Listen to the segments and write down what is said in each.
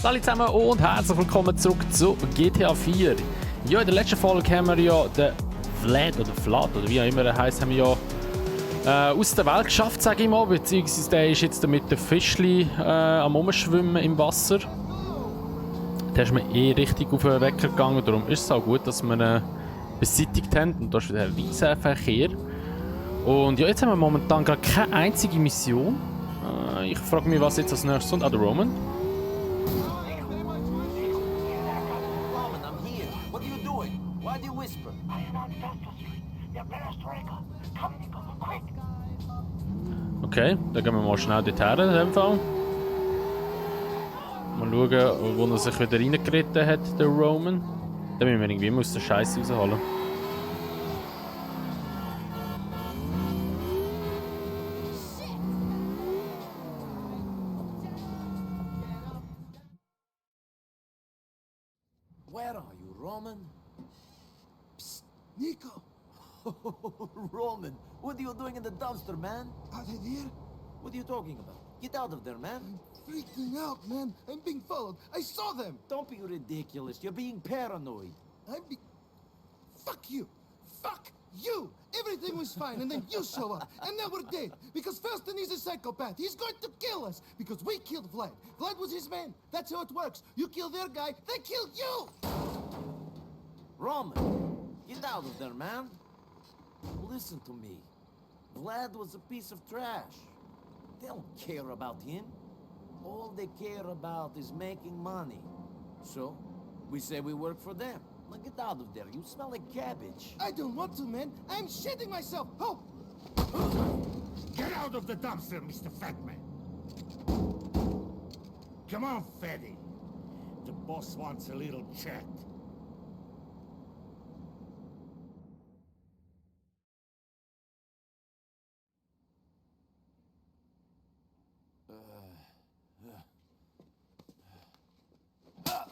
Hallo zusammen und herzlich willkommen zurück zu GTA 4. Ja, in der letzten Folge haben wir ja den Vlad oder wie auch immer er heisst, haben wir ja aus der Welt geschafft, sage ich mal. Beziehungsweise der ist jetzt mit den Fischli am Umschwimmen im Wasser. Der ist mir eh richtig auf den Wecker gegangen, darum ist es auch gut, dass wir ihn beseitigt haben. Und da ist wieder ein riesiger Verkehr. Und ja, jetzt haben wir momentan gerade keine einzige Mission. Ich frage mich, was jetzt als nächstes kommt. Ah, der Roman. Okay, dann gehen wir mal schnell dorthin in dem Fall. Mal schauen, wo er sich wieder reingeritten hat, der Roman. Dann müssen wir irgendwie aus der Scheiße rausholen. Where are you, Roman? Psst, Nico! Roman, what are you doing in the dumpster, man? Adé Merci? What are you talking about? Get out of there, man. I'm freaking out, man. I'm being followed. I saw them. Don't be ridiculous. You're being paranoid. Fuck you. Fuck you. Everything was fine, and then you show up, and now we're dead. Because Felton is a psychopath. He's going to kill us because we killed Vlad. Vlad was his man. That's how it works. You kill their guy, they kill you. Roman, get out of there, man. Listen to me. Vlad was a piece of trash. They don't care about him. All they care about is making money. So, we say we work for them. Now get out of there. You smell like cabbage. I don't want to, man. I'm shitting myself. Oh! Get out of the dumpster, Mr. Fat Man. Come on, Fatty. The boss wants a little chat.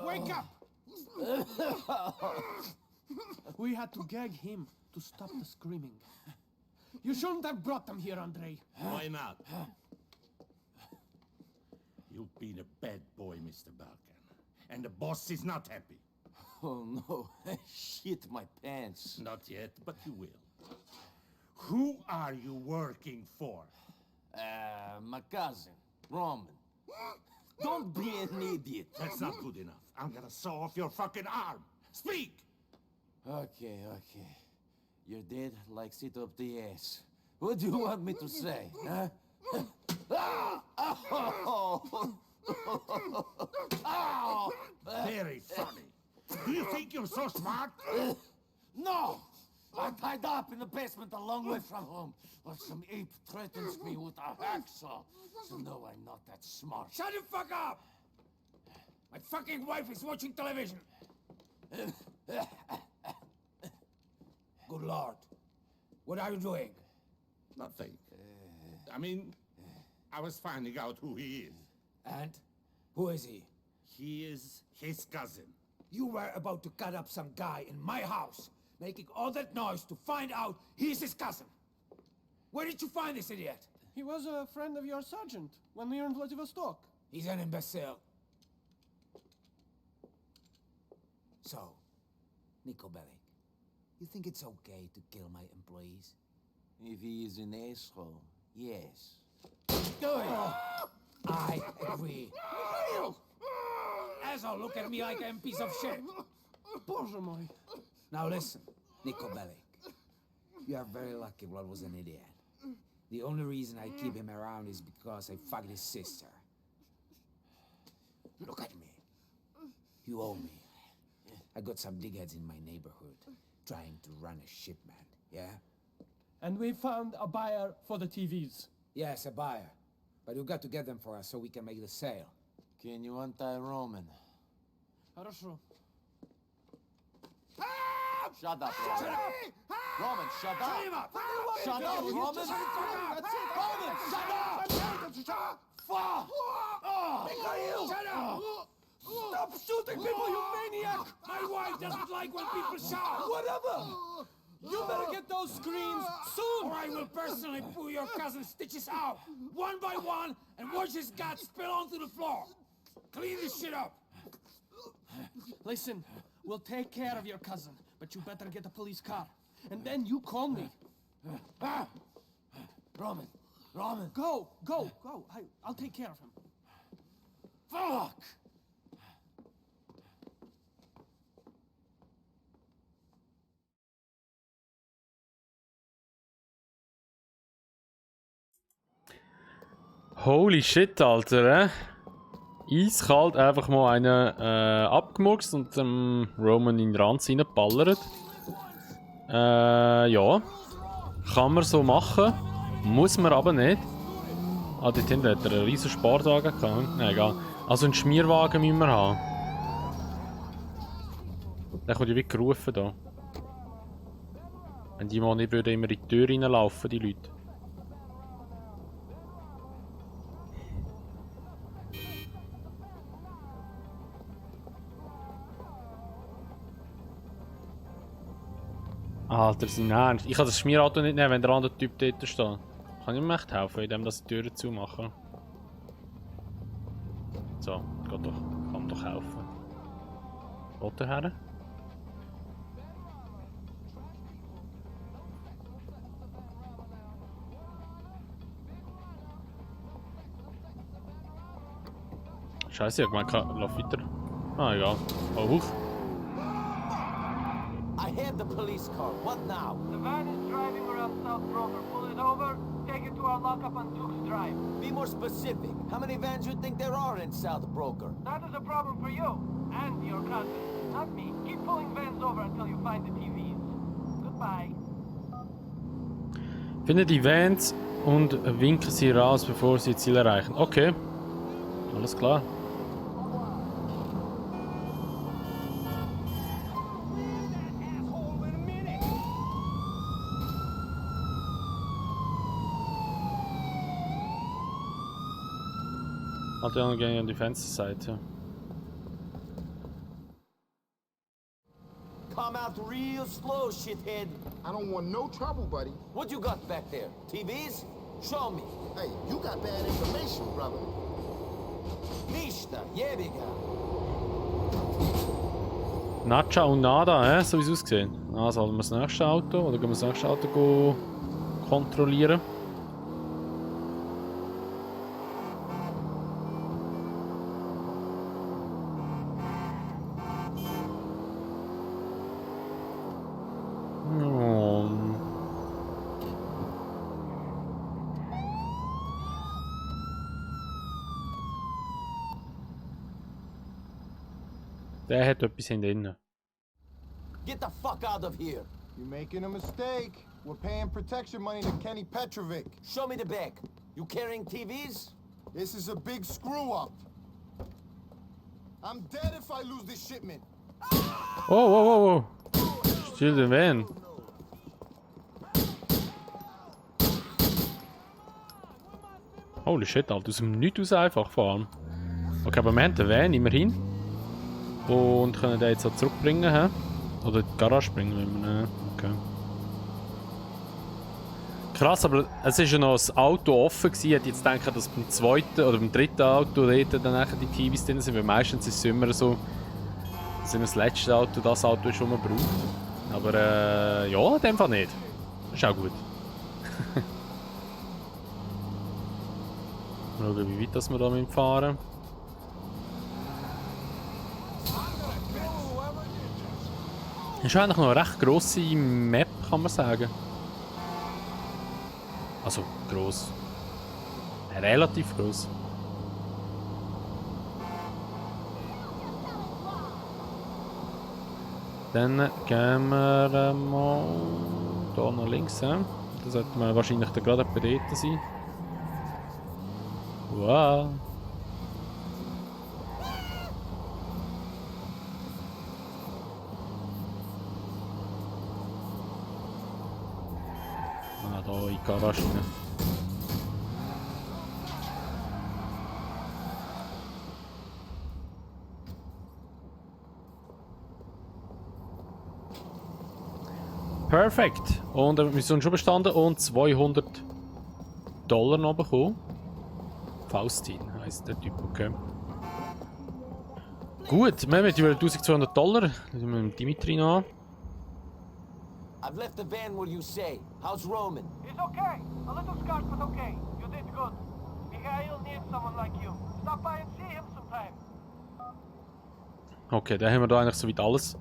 Wake up! We had to gag him to stop the screaming. You shouldn't have brought them here, Andre. Why not? You've been a bad boy, Mr. Balkan. And the boss is not happy. Oh no, I shit my pants. Not yet, but you will. Who are you working for? My cousin, Roman. Don't be an idiot. That's not good enough. I'm gonna saw off your fucking arm. Speak! Okay. You're dead like sit up the ass. What do you want me to say, huh? Ow! Very funny. Do you think you're so smart? No! I'm tied up in the basement a long way from home. But some ape threatens me with a hacksaw. So no, I'm not that smart. Shut the fuck up! My fucking wife is watching television. Good Lord. What are you doing? Nothing. I mean, I was finding out who he is. And? Who is he? He is his cousin. You were about to cut up some guy in my house, making all that noise to find out he's his cousin. Where did you find this idiot? He was a friend of your sergeant when we were in Vladivostok. He's an imbecile. So, Nico Bellic, you think it's okay to kill my employees? If he is an asshole, yes. Do it! I agree. Asshole, look at me like I'm a piece of shit. Боже мой. Now listen, Nico Bellic. You are very lucky Vlad was an idiot. The only reason I keep him around is because I fucked his sister. Look at me. You owe me. I got some digheads in my neighborhood trying to run a shipment, yeah? And we found a buyer for the TVs. Yes, a buyer. But you got to get them for us so we can make the sale. Can you untie Roman? Хорошо. Shut up, Roman. Roman, shut up. Shut him up! Shut up, Roman. Roman, shut up. Fuck! Shut up! Stop shooting people, you maniac! My wife doesn't like when people shout! Whatever! You better get those screens soon! Or I will personally pull your cousin's stitches out, one by one, and watch his guts spill onto the floor. Clean this shit up. Listen, we'll take care of your cousin, but you better get a police car. And then you call me. Roman! Go! I'll take care of him. Fuck! Holy shit, Alter, eiskalt einfach mal einen abgemurkst und dem Roman in den Ranz reingeballert. Ja. Kann man so machen. Muss man aber nicht. Ah, dort hinten hat er einen riesen Sportwagen gehabt. Nein, egal. Also einen Schmierwagen müssen wir haben. Der kommt ja wie gerufen da. Wenn die mal nicht würden immer in die Tür reinlaufen, die Leute. Alter, sein Ernst. Ich kann das Schmierauto nicht nehmen, wenn der andere Typ dort steht. Kann ich mir echt helfen, indem das die Türen zumachen. So, geht doch. Kann mir doch helfen. Wo der her? Scheiße, ich hab gemeint, lauf weiter. Ah, egal. Oh, hoch. I had the police car. What now? The van is driving around South Broker. Pull it over, take it to our lockup on Duke's Drive. Be more specific. How many vans you think there are in South Broker? That is a problem for you and your cousin, not me. Keep pulling vans over until you find the TVs. Goodbye. Finde die Vans und winken sie raus, bevor sie ihr Ziel erreichen. Okay. Alles klar. Halt ja gerne an die Fensterseite. Come out real slow, shithead. I don't want no trouble, buddy. What you got back there? TVs? Show me. Hey, you got bad information, brother. Nishta, jebiga. Nacha und Nada, so wie es aussieht. Also halten wir das nächste Auto oder gehen wir das nächste Auto kontrollieren. Der hat etwas hinten. Get the fuck out of here. You're making a mistake. We're paying protection money to Kenny Petrovic. Show me the back. You carrying TVs? This is a big screw up. I'm dead if I lose this shipment. Oh. Still den Van. Holy shit, Alter. Aus dem Nichts aus einfach fahren. Okay, aber wir haben den Van immerhin. Und können den jetzt auch zurückbringen, hä? Oder in die Garage bringen, wenn wir ne? Okay. Krass, aber es ist ja noch das Auto offen gewesen. Ich hätte jetzt gedacht, dass beim zweiten oder beim dritten Auto dort dann die TVs drin sind, weil meistens ist es immer so, dass immer das letzte Auto das Auto ist, das man braucht. Aber ja, in dem Fall nicht. Das ist auch gut. Mal schauen, wie weit das wir da fahren. Das ist eigentlich noch eine recht grosse Map, kann man sagen. Also gross. Relativ gross. Dann gehen wir mal hier nach links. Da sollte man wahrscheinlich gerade bei dort sein. Wow. Da in die Garage rein. Perfekt. Und wir sind schon bestanden und $200 noch bekommen. Faustin heisst der Typ, okay. Gut, wir haben die $1200. Das müssen wir mit Dimitri noch an. I've left the van where you say. How's Roman? He's okay. A little scarred, but okay. You did good. Mikhail needs someone like you. Stop by and see him sometime. Okay, dann haben wir da eigentlich soweit alles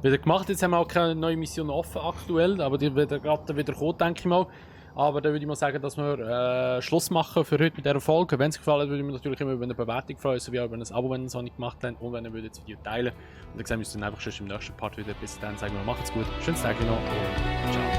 wieder gemacht. Jetzt haben wir auch keine neue Mission offen aktuell, aber die wird gerade wieder kommen, denke ich mal. Aber dann würde ich mal sagen, dass wir Schluss machen für heute mit dieser Folge. Wenn es gefallen hat, würde ich mich natürlich immer über eine Bewertung freuen, sowie auch über ein Abo, wenn ihr es noch nicht gemacht habt. Und wenn ihr das Video teilen. Und dann sehen wir uns dann einfach schon im nächsten Part wieder. Bis dann sagen wir, macht's gut, schönes Tag noch und ciao.